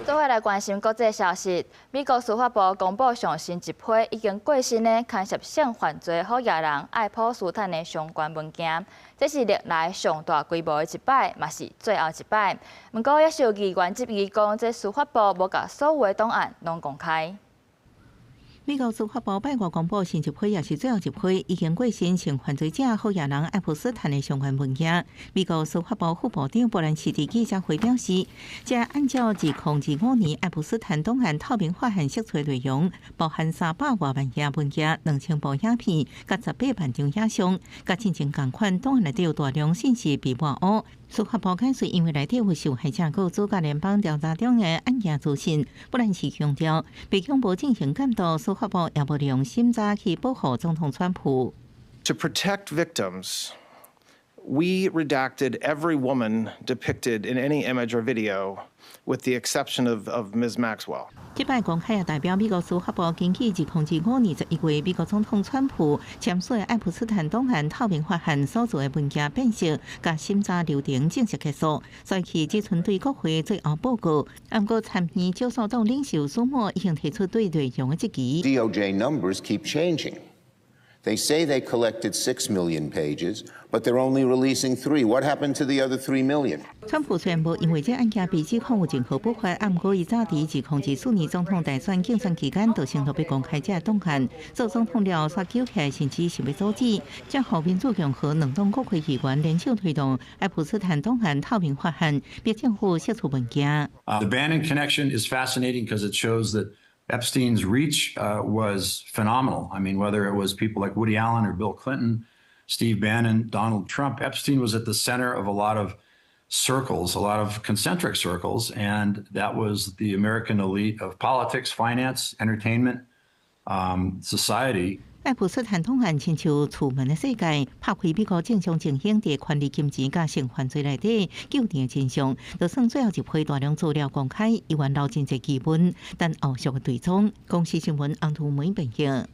做伙來關心國際消息，美國司法部公布上新一批已經過身的牽涉性犯罪好額人愛普斯坦的相關文件，這是歷來上大規模的一擺，嘛是最後一擺。毋過，也是有議員質疑講，這司法部無共所有的檔案攏公開。美國司法部拜五公布新一批，也是最後一批已經過身性犯罪者好額人愛普斯坦的相關文件。美國司法部副部長布蘭奇佇記者會表示，這按照2025年愛普斯坦檔案透明法案釋出內容，包含300外萬頁文件、2000部影片、佮18萬張影像，佮進前仝款檔案內底有大量信息被抹烏。司法部解釋，因為內底有受害者個資佮聯邦調查中的案件資訊。布蘭奇強調，白宮無進行監督，司法部也無利用審查去保護總統川普。 To protect victims, we redacted every woman depicted in any image or video, with the exception of Ms. Maxwell. 這擺公開也代表美國司法部根據2025年11月美國總統川普簽署的愛普斯坦檔案透明法案所做的文件辨識佮審查流程正式結束，所以只賰對國會最後報告。毋過參議少數黨領袖舒默已經提出對內容的質疑。 DOJ numbers keep changing. They say they collected 6 million pages, but they're only releasing three. What happened to the other 3 million? 川普雖然無因為這案件被指控有任何不法，毋過伊早佇2024年總統大選競選期間就承諾欲公開這檔案。做總統了後，煞揪起來，甚至想欲阻止。這予民主共和兩黨國會議員聯手推動愛普斯坦檔案透明法案，逼政府釋出文件。 The Bannon connection is fascinating because it shows that Epstein's reach was phenomenal. I mean, whether it was people like Woody Allen or Bill Clinton, Steve Bannon, Donald Trump, Epstein was at the center of a lot of circles, a lot of concentric circles, and that was the American elite of politics, finance, entertainment, society. 愛普斯坦檔案親像楚門的世界，拍開美國政商精英佇權力金錢佮性犯罪內底糾纏的真相，就算最後一批大量資料公開，依然留真濟疑問，等後續的追蹤。公視新聞洪圖梅編譯。